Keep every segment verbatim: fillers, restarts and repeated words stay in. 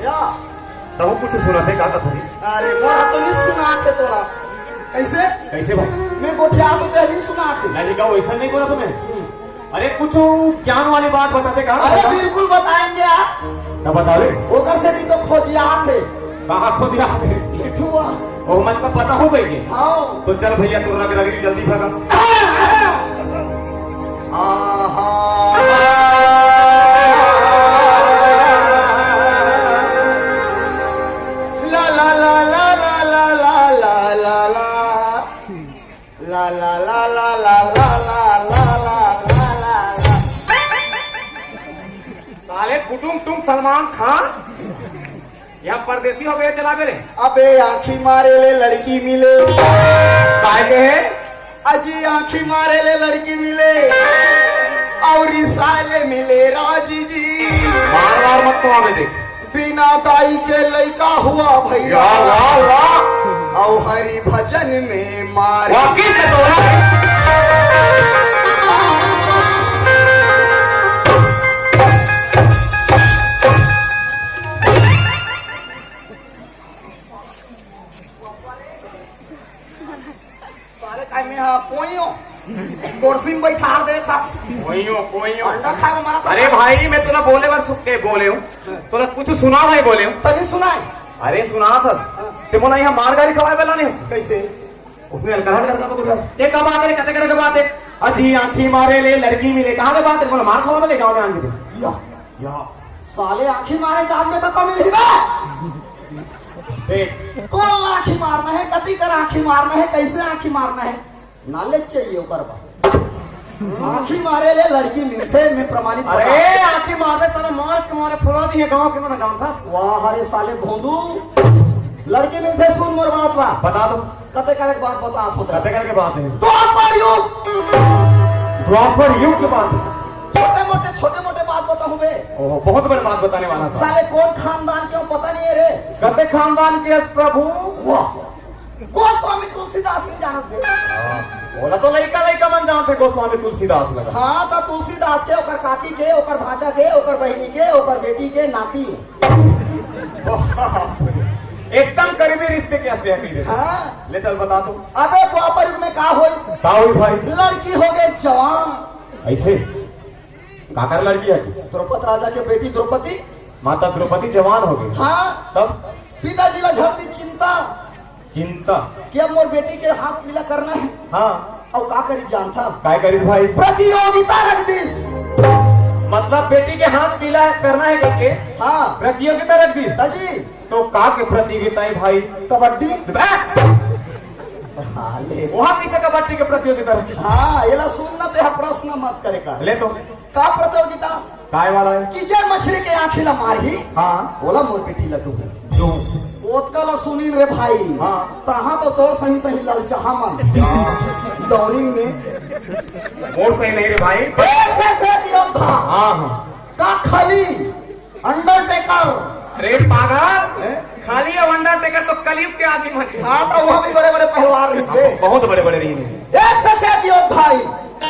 या। तहूँ कुछ सुनाते का कथोरी? अरे, मोला तो नहीं सुनाते तोला। कैसे? कैसे भाई? मैं गोठिया तो तें नहीं सुनाते। नहीं, का वैसा नहीं बोला तुम्हें? हम्म। अरे, कुछ ज्ञान वाली बात बताते का? अरे, बता। बिल्कुल बताएंगे यार। तो बता रे। ओकर से भी तो खोजिया थे। कहाँ खोजिया थे? मिठुआ। ओ, मतलब पता हो गई है? हाँ। तो चल भैया, तू रग रगड़ी जल्दी भगा। आहा। ला, ला, ला। ला, ला, ला, ला। साले कुटुम टुम सलमान खान। यहाँ परदेसी हो गए, चला बे रे। अबे आँखी मारे ले लड़की मिले। काय के है? अजी आँखी मारे ले लड़की मिले। और ई साले मिले राजी जी। बार बार मत तो आवे देख। बिना दाई के लइका हुआ भैया। वाह, वाह, वाह। और हरि भजन में मार। वाकई में तो है। साले का मैं हाँ, कोई हो? कुर्सी में बैठा दे था। कोई हो, कोई हो? अंडा खाए हमारा था। अरे भाई, मैं तोला बोले बर सुख के बोले हूँ। तोला कुछ सुना भाई बोले हूँ। तनी सुनाए। अरे सुना था। ते मोला यहाँ मार गारी खवाए वाला नहीं। कैसे? उसने अलकरहा करके पकड़ लिया। ये का बात है? कते करे के बात है? अजी आँखी मारे ले लड़की मिले। कहाँ के बात है? बोला मार खवाए वाले गाँव में आने दे। या। या। साले आँखी मारे जान में तो कमी नहीं बा। देख। कौन आँखी मारना है? कती कर आँखी मारना है? कैसे आँखी मारना है? नॉलेज चाहिए ओकर बा। आँखी मारे ले लड़की मिलथे, मैं प्रमाणित अरे, बता। आँखी मारे साला मार के मारे फुला दिए गाँव के, मैं जानता। वाह, अरे साले भोंदू, लड़की मिलथे, सुन मोर बात बा। बता दो। कते करे के बात बता, सुन। कते करे के बात है? द्वापर युग। द्वापर युग के बात है। छोटे मोटे, छोटे मोटे बात बताऊँ बे। ओहो, बहुत बड़े बात बताने वाला था। साले कौन खानदान के हो पता नहीं है रे। कते खानदान के हस प्रभु? वाह। गोस्वामी तुलसीदास नहीं जानत बे। हाँ, बोला तो लइका लइका मन जानत हे गोस्वामी तुलसीदास लगा। हाँ, तो तुलसीदास के, ओकर काकी के, ओकर भांचा के, ओकर बहिनी के, ओकर बेटी के नाती। एकदम करीबी रिश्ते के हंसते हैं कहीं। हाँ। ले चल बता तो। अबे द्वापर युग में का होइस? का होइस भाई? लड़की हो गई जवान। ऐसे? काकर लड़की है? द्रौपद राजा के बेटी द्रौपदी। माता द्रौपदी जवान हो गई। हाँ। तब? पिताजी ला झरती चिंता। चिंता। कि अब मोर बेटी के हाथ पीला करना है। हाँ। अउ का करी जानथा? काय करी भाई? प्रतियोगिता रख दिस। मतलब बेटी के हाथ पीला करना है करके हाँ। प्रतियोगिता रख दिस। हाँ जी। तो का के प्रतियोगिता है भाई? कबड्डी। बे! हाँ, ले। वहाँ कैसे कबड्डी के प्रतियोगिता रखी? हाँ, एला सुन ना, तेहा प्रश्न मत करे का। ले तो। का प्रतियोगिता? काय वाला है? कि जे मछरी के आँखी ला मारही, हाँ। ओला मोर बेटी ला दूँ। दूँ। ओतका ला सुनिन रे भाई। हाँ। तहाँ तो तोर सही सही ललचाहा मन। हाँ। दौड़िन में। मोर सही नहीं रे भाई। ए, से, से योद्धा। हाँ, हाँ। का खली अंडरटेकर। अरे पागल, हैं? खाली अब अंडरटेकर तो कलयुग के आदमी मन। हाँ, तो वहाँ भी बड़े-बड़े पहलवान रहिथे। बहुत बड़े-बड़े रहिथे। एक से सेठ योद्धा ही।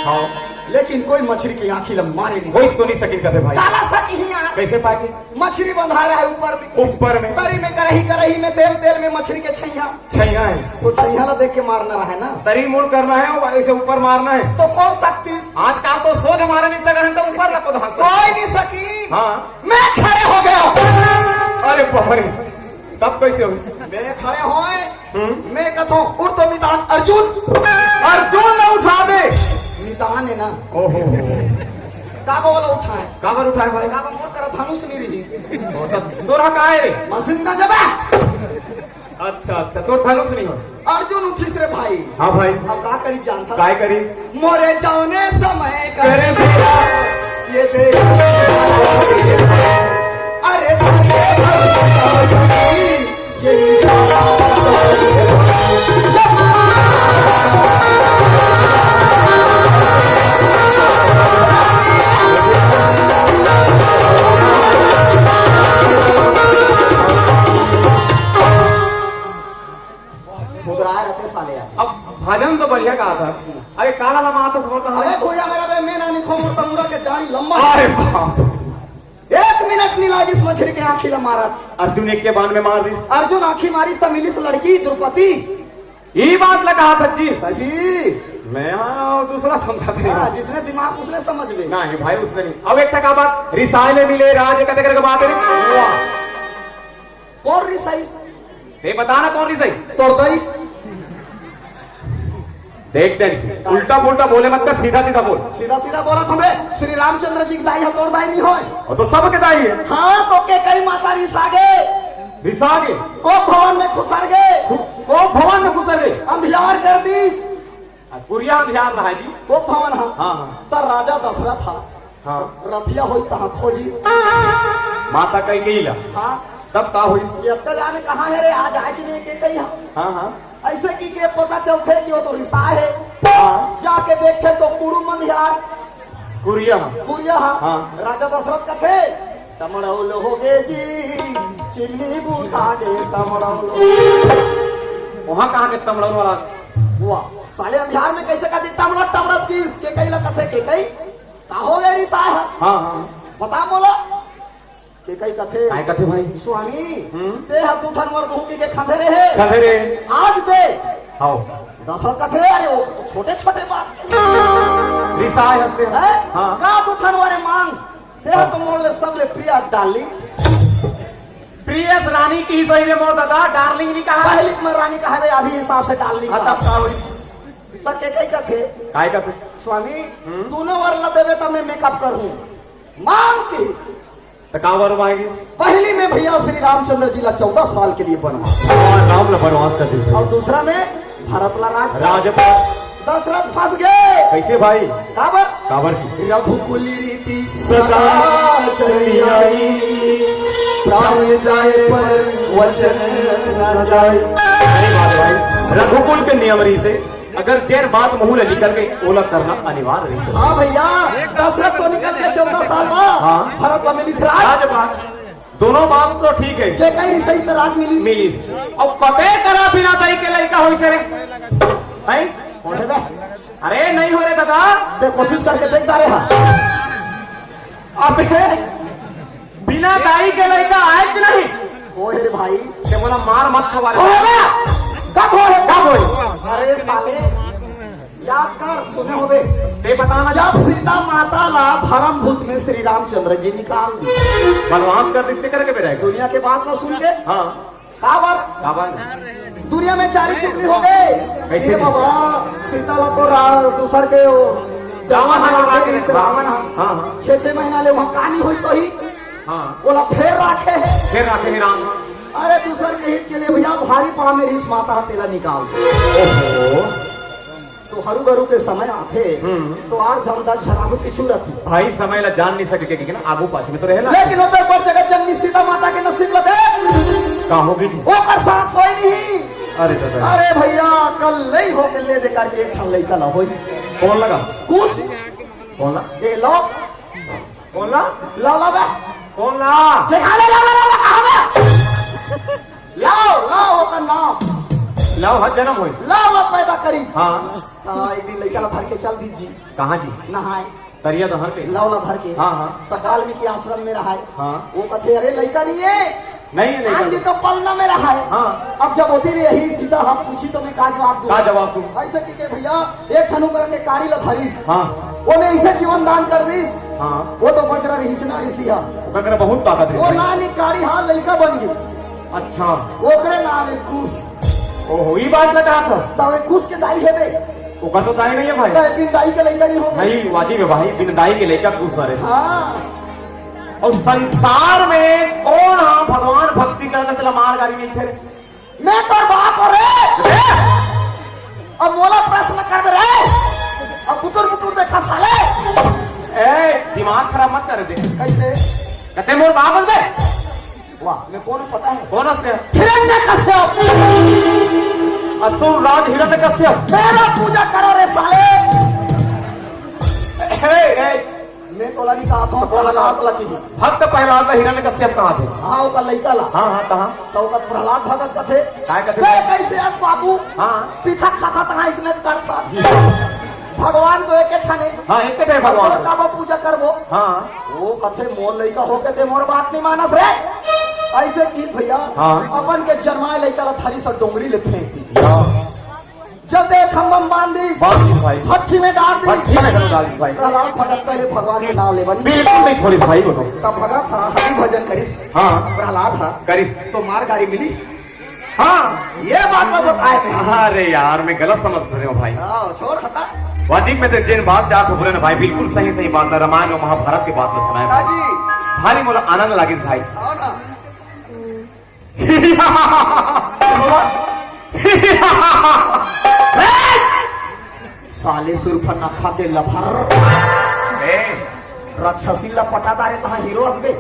हाँ। लेकिन कोई मछरी के आँखी ला मारे नहीं। कोई तो नहीं सकिन कथे भाई। काला सकिही यार। कैसे पाके? मछरी बंधा रहा है ऊपर में। ऊपर में। तरी में करही, करही में तेल, तेल में मछरी के छैया। छैया है। वो छैया ला देख के मारना रहे ना। तरी मुड़ करना है, वो ऐसे ऊपर मारना है। तो कौन सकती? आजकल तो सोझ मारे नहीं सका है, तो ऊपर ला को धांस। कोई नहीं सकी। हाँ। मैं खड़े हो गया। अरे बाप रे, तब कैसे हो? मैं खड़े होए, हम्म। मैं कथो, "उठ तो मितान अर्जुन।" अर्जुन ला उठा दे। मितान है ना। ओहो। का बोला उठाए? काबर उठाए भाई? काबर मोर करा धनुष नहीं रही। ओ, तब तोरा का है रे? मशीन का जबा। अच्छा, अच्छा, तोर धनुष नहीं हो। अर्जुन उठिस रे भाई। हाँ भाई। अब का करी जानथा? काय करिस? मोरे जौने समय का करे बेटा। ये देख। अरे ये खुदराए रहते साले यार। अब भजन तो बढ़िया गाता है। अरे काला लमाता समझता है। अरे भूया मेरा बे, मैं ना लिखो, मोर तंगुरा के दाढ़ी लंबा। अरे बाप। एक मिनट नइ लागिस मछरी के आँखी ला मारत। अर्जुन एक के बाण में मार दिस। अर्जुन आँखी मारिस त मिलिस लड़की द्रौपदी। ई बात ला कहा था जी। जी। मैं हाँ, दूसरा समझा था। हाँ, जिसने दिमाग उसने समझ ले। नहीं भाई, उसने नहीं। अब एक ठा का बात, रिसाय ले मिले राज कते करके बात है। वाह। कौन रिसाइस? ते बता ना कौन रिसाई? तोर दाई। देख चैन से, उल्टा पुल्टा बोले मत कर, सीधा सीधा बोल। सीधा सीधा बोला था मैं, श्री रामचंद्र जी के दाई हम तोर दाई नहीं होय। वो तो सबके दाई है। हाँ, तो केकई माता रिसा गे। रिसा गे? कोप भवन में खुसर गे। खु-, कोप भवन में खुसर गे। अंधियार कर दीस। आ, कुरिया अंधियार रहा जी। कोप भवन हा। हाँ, हाँ। त राजा दशरथ हा। हाँ। रथिया होई तहाँ खोजी। माता कैकेयी ला। हाँ। तब का होई? ये अत्ता जाने कहाँ है रे, आज आज नहीं केकई हा। हाँ, हाँ। ऐसे की के पता चलथे कि वो तो रिसा है। हाँ। जाके देखे तो कुड़ू मंधियार। कुरिया हा। कुरिया हा। हाँ। राजा दशरथ कथे, "तमड़ौल हो गे जी, चिन्नी बुझा गे तमड़ौल।" वहाँ कहाँ के तमड़ौल वाला? वाह, साले अंधियार में कैसे कथे टमड़त टमड़त किस? केकई ला कथे केकई? का हो गे रिसा हा? हाँ, हाँ। बता मोला। केकई कथे, काय कथे भाई? स्वामी, हम्म। ते ह दू ठन मोर बहू के खंधे रहे। खंधे रहे। आज दे। हाओ। दशरथ कथे, अरे वो छोटे छोटे बात। रिसाय हंसते हैं। हैं? हाँ। का दू ठन वारे मांग? ते ह तो मोर ले सबले प्रिय डार्लिंग। प्रियस रानी की सही रे मोर दादा, डार्लिंग नहीं कहा। पहली मैं रानी कहा रे, अभी हिसाब से डार्लिंग हाँ, कहा। तब का होई? त केकई कथे, काय कथे? स्वामी, हम्म। दोनों वर ला देवे त मैं मेकअप कर हूँ। मांग की त का वर मांगिस? पहली में भैया श्री रामचंद्र जी ला चौदह साल के लिए बनवास। भगवान राम ला बनवास कर दिस। और दूसरा में भरत ला राज। राज। दशरथ फंस गे। कैसे भाई? काबर? काबर की? रघुकुल रीति सदा चली आई, प्राण जाए पर वचन न जाए। सही बात भाई, रघुकुल के नियम रहिसे। अगर जेन बात मुंह ले निकल गे, ओला करना अनिवार्य रहिथे। हाँ भैया, दशरथ तो निकल के चौदह साल बाद हाँ। भरत ला मिलिस राज। राज बात, दोनों बात तो ठीक है। केकई रिसई त राज मिलिस। मिलिस। अब कते करा बिना दाई के लइका होइस रे? हैं? कौन है बे? अरे नहीं हो रे दादा। ते कोशिश करके देखता रहे हाँ। अबे, बिना दाई के लइका आएच नहीं। ओए रे भाई। ते मोला मार मत खवा रे। ओए बे! कब होए? कब होए? अरे साले, याद कर, सुने होबे। ते बता ना। जब सीता माता ला भरम भूत में श्री रामचंद्र जी निकाल दिस। बनवास कर दिस ते करके बेरा। दुनिया के बात ला सुन के। हाँ। काबर? काबर? दुनिया में चारी चुगली हो गे। कैसे ए जी? बाबा, सीता ला तो रा-, दूसर के वो रावण हा लगा के रावण हा। हाँ, हाँ। छह, छह महीना ले वहाँ कहानी होई सही। हाँ। ओला फेर राखे। फेर राखे हे राम। अरे दूसर के हित के लिए भैया भारी पाँव में रिहिस माता हा तेला निकाल दे। ओहो। तो हरू गरू के समय आथे, हम्म। तो आठ झन दस झन आगू पीछू रथे। भाई समय ला जान नहीं सके, के, के ना आगू पाछू में तो रहेला। लेकिन ओकर पर जगत जननी सीता माता के नसीब ला देख। का हो गे? ओकर साथ कोई नहीं। अरे दादा। अरे भैया, कल नहीं हो के ले दे करके एक ठन लइका ला होई। कौन लगा? कुश। कौन ला? ये लो। कौन ला? लो, लो बे। कौन ला? देखा ले, लो, लो, लो, लो, कहाँ बे? लाओ, लाओ ओकर नाम। लाओ, हर जन्म होई। लाओ, लाओ पैदा करी। हाँ। हाँ, एक दिन लइका ला भर के चल दीजिए। कहाँ जी? नहाए। तरिया डहर पे। लाओ ला भर के। हाँ, हाँ। तो वाल्मीकि आश्रम में रहाए। हाँ। वो कथे, "अरे लइका नहीं है।" नहीं है, नहीं आंधी है। तो पलना में रहाए। हाँ। अब जब होती रही सीता हम पूछी तो मैं का जवाब दूँ? का जवाब दूँ? ऐसे की के भैया, एक ठन ओकर के कारी ला धरिस। हाँ। वो में इसे जीवन दान कर दीस। हाँ। वो तो वज्र ऋषि ना ऋषि है। ओकर करा बहुत ताकत है वो भाई। ना निकारी हाँ लइका बन गई। अच्छा। ओकरे नाम है कुश। ओहो, ई बात ला कहा था। तब कुश के दाई है बे। ओकर तो दाई नहीं है भाई। तब बिन दाई के लइका नहीं हो गए। भाई, वाजिब है भाई, बिन दाई के लइका कुश सारे। हाँ। और संसार में कौन हाँ भगवान भक्ति करने से मार गाड़ी मिलते रे? मैं तोर बाप हो रे। अब मोला प्रश्न कर रे। अब बुतुर बुतुर देखा साले। ए, दिमाग खराब मत कर दे। कैसे? कहते मोर बाप बे। वाह, मैं कौन हूँ पता है? कौन हंसते हैं? हिरण्यकश्यप। असुर राज हिरण्यकश्यप। मेरा पूजा करो रे साले। ए, ए, मैं तोला नहीं कहा था, प्रहलाद ला की। भक्त प्रहलाद ला हिरण्यकश्यप कहा थे। हाँ, ओकर लइका ला। हाँ, हाँ, कहा। तो ओकर प्रहलाद भगत कथे। काय कथे? "ते कैसे आज बाबू?" हाँ। पीठा खाता था, इसने करता। भगवान तो एक ठन हे। हाँ, एक ठन भगवान। काबर पूजा करबो? हाँ। वो कथे, "मोर लइका होके ते मोर बात नहीं मानस रे।" अइसे कि भइया, हाँ। अपन के जरमाए लइका ला थारी से डोंगरी ले फेंक दी। हाँ। जल दे खम्भा म बांध दी। बांध दी भाई। भट्ठी में डाल दी। भट्ठी में डाल दी भाई। प्रहलाद भगत कहे, "भगवान के नाम लेबो नहीं।" बिल्कुल नहीं छोड़ी भाई वो तो। तब भगत हा, हरि भजन करिस। हाँ। प्रहलाद हा। करिस। तो मार गारी मिलिस। हाँ। ये बात मैं बताए थे। अरे यार, मैं गलत समझ रहे हूँ भाई। हाँ, छोड़ हटा। वाजिब में तो जेन बात जात हो बोले ना भाई, बिल्कुल सही सही बात ना, रामायण और महाभारत के बात में सुनाए भाई। जी। भारी मोला आनंद लागिस भाई। आओ ना। साले सुरफा नखा दे लफर। ए। राक्षसी ला पटा डारे तहाँ हीरो हसबे।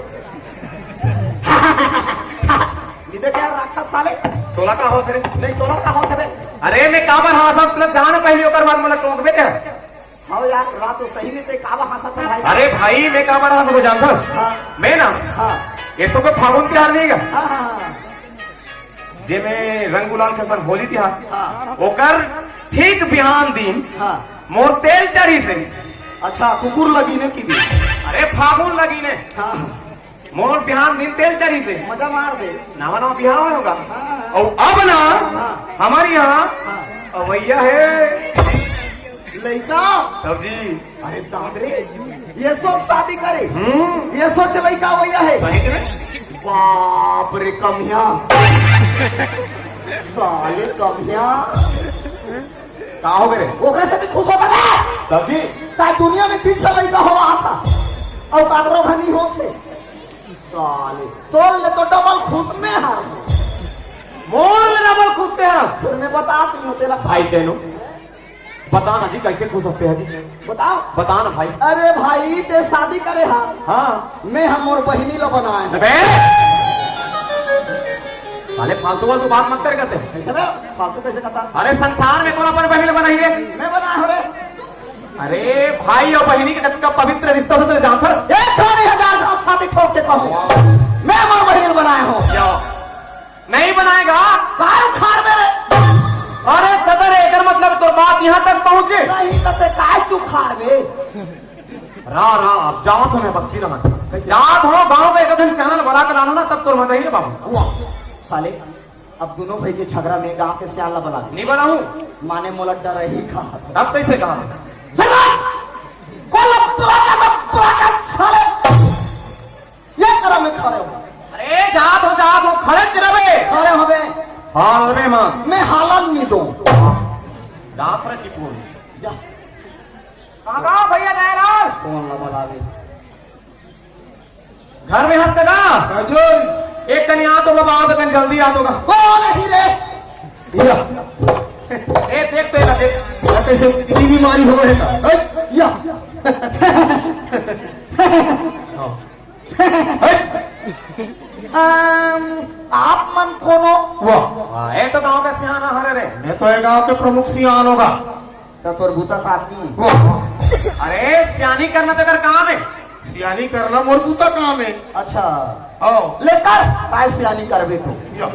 निदे क्या राक्षस साले? तोला का होत रे? नहीं, तोला का होत रे? अरे, मैं काबर हाँसत, तोला जान पहली ओकर बाद मोला टोकबे ते। हाँ यार, बात तो सही में ते काबर हाँसत हे भाई? अरे भाई, मैं काबर हाँसत हो जानथस? हाँ। मैं ना, हाँ। ये तो कोई फागुन तिहार नहीं का? हाँ, हाँ, हाँ। जे में रंग गुलाल के संग होली तिहार, हाँ। ओकर ठीक बिहान दिन हाँ। मोर तेल चढ़ी से। अच्छा, कुकुर लगी ने की दिन? अरे, फागुन लगी ने। हाँ। मोर बिहान दिन तेल चढ़ी से। मजा मार दे। नवा नवा बिहाव होगा। हाँ। अउ अब ना, हाँ। हमर यहाँ हाँ। अवैया हे। लइका? तब जी। अरे दाद रे, ये सोच शादी करे। हम्म। ये सोच लइका अवैया हे। सही में? बाप रे कमिया। साले कमिया। का हो गे? ओकरे से भी खुश होता है। तब जी। का दुनिया में तीन सौ लइका हो रहा था। अउ काकरो घर नहीं होते। साले, तोर ले तो डबल खुश में हँव। मोर ले डबल खुश ते हँव। फिर मैं बतात नहीं हँव तेला। भाई चैनो, बता ना जी, कैसे खुश हँस ते हस जी? बताओ। बता ना भाई। अरे भाई, ते शादी करे हा। हाँ। मैं हा मोर बहिनी ला बनाए हँव। अबे! साले फालतू वालतू बात मत कर करते। कैसे बे? फालतू कैसे करता? अरे संसार में कौन अपन बहिनी ला बनाही रे? मैं बनाए हँव रे। अरे भाई अउ बहिनी के जतका पवित्र रिश्ता होथे, जानथस? एक ठो नहीं हजार घाव छाती ठोक के कहूँ, मैं मोर बहिनी बनाए हँव। क्या? नहीं बनाएगा? काय उखाड़बे रे? अरे दादा रे, एकर मतलब तोर बात यहाँ तक पहुँच गे? नहीं, तब ते काय उखाड़बे? रा, रा, अब जात हँव मैं बस्ती ला। जात हँव, गाँव का एक दिन सियान ला बला के लानहूँ ना, तब तोर मजा ही रे बाबू। वाह, साले। अब दूनों भाई के झगरा में गाँव के सियान ला बला दे। नहीं बलाहूँ। माने मोला डर ही कहा। अब कैसे कहा? चल भाई! कौन ला बुला के, मैं बुला के साले! ये करा मैं खड़े हँव। अरे जात हँव, जात हँव, खड़े च रह बे। खड़े हो बे। हाल बे माँ। मैं हालन नहीं दूँ। जात रह की पूरी। जा। कहाँ का भैया दयालाल? कौन ला बलावे? घर में हँस का? अजय। एक कनी आ तो बाबा, आ तो कनी जल्दी आ तो का। कौन है रे? भैया। ए, देख तो, देख। या कैसे इतनी बीमारी हो रहे का? हट। या। हाँ। हट। अम, आप मन कोनो? वाह। हाँ, एक तो गाँव का सियान हरे रे। मैं तो ये गाँव के प्रमुख सियान होगा। त तोर बूता साफ नहीं। वाह। अरे, सियानी करना तेकर काम हे। सियानी करना मोर बूता काम हे। अच्छा। आओ। ले कर, काय सियानी करबे तू? यो।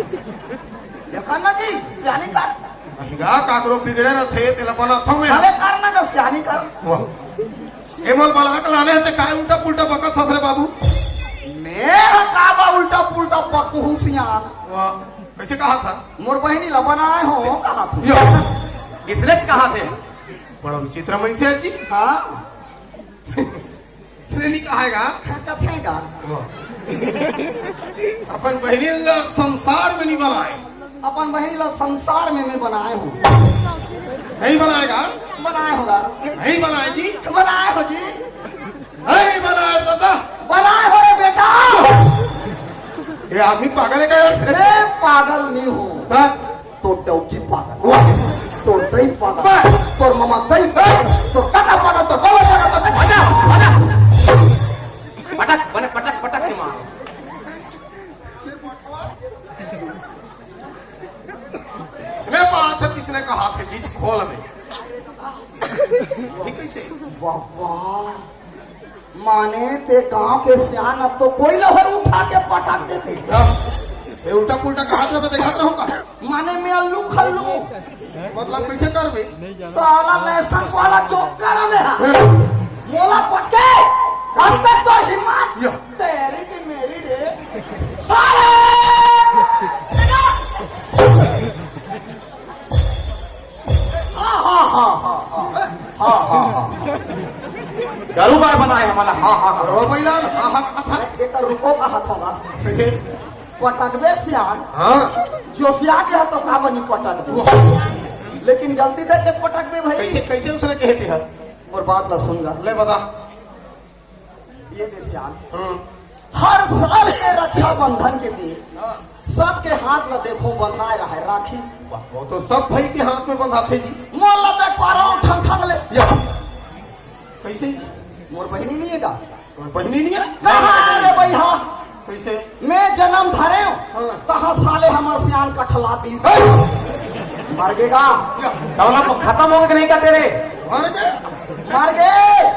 ये करना जी, सियानी कर। महिला काकरो बिगड़े रथे, तेला बनाथो मैं। अरे करना तो सियानी कर। वाह। ए मोर बला के लाने हे, ते काय उल्टा पुल्टा बकत हस रे बाबू? मैं हा का बा उल्टा पुल्टा बकहूँ सियान? वाह। कैसे कहा था? मोर बहिनी ला बनाए हँव, कहा था। यो। इसने कहा थे। बड़ा विचित्र मनसे हे जी। हाँ। इसने नहीं कहा हे का? हाँ, कथे का। वाह। अपन बहिनी ला संसार में नहीं बनाए। अपन बहिनी ला संसार में मैं बनाए हँव। नहीं बनाएगा? बनाए हँव। नहीं बनाए जी। बनाए हँव जी। नहीं बनाए दादा। बनाए हँव रे बेटा। ये आदमी पागल हे का यार? मैं पागल नहीं हँव। हाँ? तोर डौकी पागल। वाह। तोर दई पागल। बस। तोर ममा दई पागल। तोर काका पागल, तोर बाबा पागल, तोर भजा, भजा। पटक, बने पटक, पटक के मार। इसने बात हे, किसने कहा थे, बीच खोल में। ठीक है, सही। वाह, वाह। माने ते गांव के सियान अब तो कोई ला हर उठा के पटक देते। ये उल्टा पुल्टा कहा थे, मैं देखत रहूं का? माने मैं अल्लू खल्लू। मतलब कैसे करबे? साला लाइसेंस वाला चौक करा में हा। मोला पटके। अब तक तो हिम्मत। या। तेरी की मेरी रे। साले। हा, हा, हा, हा, हा। हा, हा, हा। दारू बार बनाए हमारा, हा, हा, हा। रो बैला, हा, हा, हा, हा। ये तो रुको का हाथ होगा। कैसे? पटकबे सियान। हाँ। जो सियान है तो का बनी पटकबे। वाह। लेकिन गलती देख के पटकबे भाई। कैसे, कैसे उसने कहे थे यार? और बात ना सुनगा। ले बता। ये दे सियान। हम्म। हर साल के रक्षाबंधन के दिन हाँ। सबके हाथ ला देखो बंधाए रहे राखी। वाह, वो तो सब भाई के हाथ में बंधाथे जी। मोला देख पा रहा हूँ, ठंग ठंग ले। या। कैसे जी? मोर बहिनी नहीं है का? तोर बहिनी नहीं है? कहाँ रे भैया? कैसे? मैं जन्म धरे हूँ, हाँ। तहाँ साले हमर सियान कठला दीस। हे! मर गे का? या। दौलत तो खत्म हो गए नहीं का तेरे? मर गए? मर गए।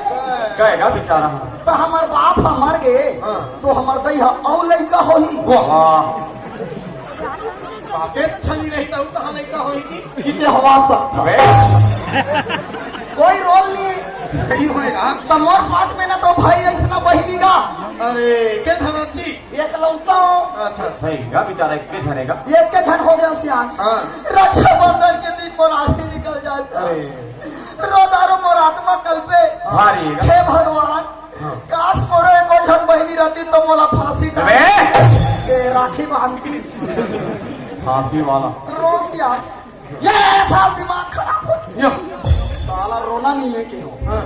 कहेगा बेचारा। तो हमर बाप ह मर गए, हाँ। तो हमर दई ह अउ लइका होही। वाह। बापे छनी रही तो कहाँ लइका होही जी? इते हवा सकता। अबे। कोई रोल नहीं। सही होएगा। तो मोर पास में ना तो भाई ऐसना बहिनी का। अरे, के धनत जी? एकलौता। अच्छा, अच्छा। सही का बेचारा एक के झने का। एक के झन हो गया सियान। हाँ। रक्षाबंधन के दिन मोर आँखी निकल जाता। अरे। रो दारू मोर आत्मा कलपे। भारी का। हे भगवान, हाँ। काश मोरो एको झन बहिनी रहती तो मोला फांसी डाल अबे! के राखी बांधती। फांसी वाला। रो सियान। ये साल दिमाग खराब हो गया। या। साला रोना नहीं है के हो। हाँ।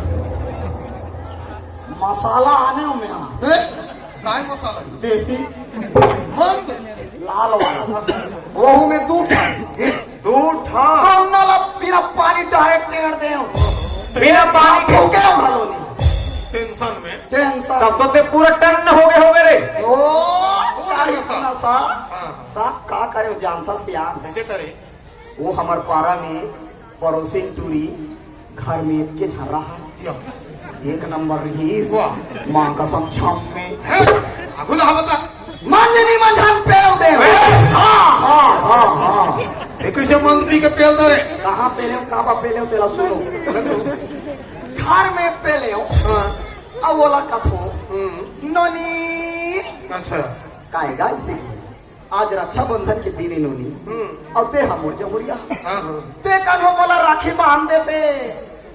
मसाला आने हो मेरा। ए? काय मसाला? देसी। मंद। लाल वाला। अच्छा, अच्छा। वहू में दू ठा। दू ठा। कौन वाला बिना पानी डायरेक्ट टेढ़ दे हो? बिना पानी के। हो गया भालो नहीं। टेंशन में। टेंशन। तब तो ते पूरा टन हो गए हो मेरे। ओ, पूरा चालीस नशा। नशा। हाँ। का, का करे हो जानता सियान? कैसे करे? वो हमर पारा में पड़ोसिन टूरी घर में एक के झन रहा। या। एक नंबर रहीस। वाह। माँ कसम छम में। हैं? आगू ला बता। मंजनी मंजन पेल दे। हैं? हाँ, हाँ, हाँ, हाँ। ये कैसे मंजनी के पेल दे रे? कहाँ पेले हो, काबा पेले हो, तेला सुनो। घर में पेले हो। हाँ। अब ओला कथो। हम्म। नोनी। अच्छा। काहेगा इसे? आज रक्षाबंधन के दिन ए नोनी। हम्म। अउ ते हा मोर जमुरिया। हाँ, हाँ। ते कन्हो मोला राखी बांध देते,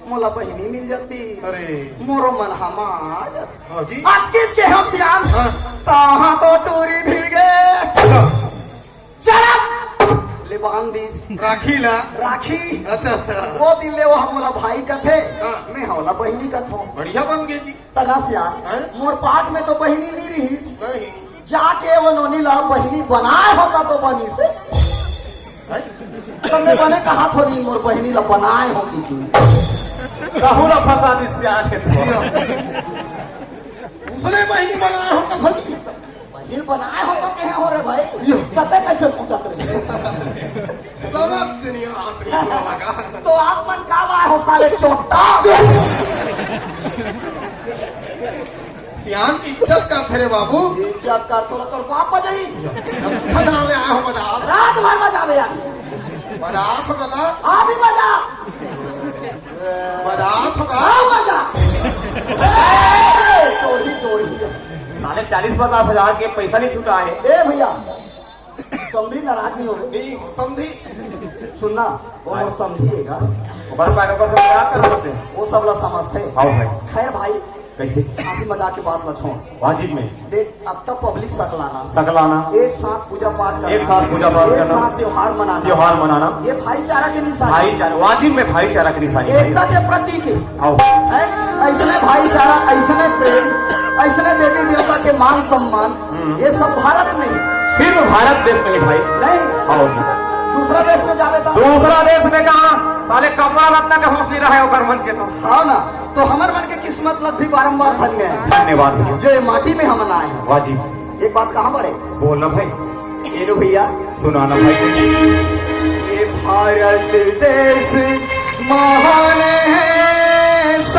मोला बहिनी मिल जाती। अरे। मोरो मन हमा जात। हाँ जी। अतकेच के हँव सियान। हाँ। तहाँ तो टूरी भिड़ गे। अच्छा। चरक ले बांध दिस। राखी ला? राखी। अच्छा, अच्छा। वो दिन ले वो मोला भाई कथे, हाँ। मैं हा ओला बहिनी कथों। बढ़िया बन गए जी। तना सियान, हैं? मोर पाठ में तो बहिनी नहीं रहीस। नहीं। जाके वो नोनी ला बहिनी बनाए होता तो बनी से। हैं? तो मैं बने कहा थोड़ी मोर बहिनी ला बनाए हो कि तू। कहूँ ना फंसा दी सियान है तो। उसने बहिनी बनाए होता थोड़ी। बहिनी बनाए हो तो कहे हो रे भाई? यो। कते कैसे सोचा करे? समझ नहीं आती लगा। तो आप मन का बाय हो साले चोट्टा? सियान की इज्जत करथे रे बाबू। इज्जत कर, तोला तोर बाप बजाई। खदान ले आया हो बजा। रात भर बजावे यार। बजा तो ना। आप ही बजा। बजा तो ना। हाँ, बजा। ए, तोड़ी, तोड़ी। साले चालीस पचास हजार के पैसा नहीं छूटा है। ए भैया, समधी नाराज नहीं हो। नहीं, समधी। सुनना, वो मोर समधी है का? ऊपर पैर ऊपर से क्या कर सकते हैं? वो सब ला समझते हैं। हाँ भाई। खैर भाई, कैसे? हंसी मजाक के बात ला छोड़। वाजिब में। देख, अब तक पब्लिक सकलाना। सकलाना। एक साथ पूजा पाठ करना। एक साथ पूजा पाठ एक करना। साथ त्योहार मनाना। त्योहार मनाना। ये भाईचारा के निशानी। भाईचारा, वाजिब में भाईचारा के निशानी है। एकता के प्रतीक है। आओ। है? ऐसने भाईचारा, ऐसने प्रेम, ऐसने देवी देवता के मान सम्मान, हम्म। ये सब भारत में है। सिर्फ भारत देश में है भाई। नहीं। आओ। दूसरा देश में जावे तो? दूसरा देश में कहा? साले कपड़ा लत्ता के होश नहीं रहे ओकर मन के तो। हाँ ना, तो हमर मन के किस्मत लग भी बारंबार धन्य है। धन्यवाद भैया। जो ये माटी में हमन आए हैं। वाजिब। एक बात कहाँ बड़े? बोल ना भाई। ये लो भैया। सुनाना भाई। ये भारत देश महान है।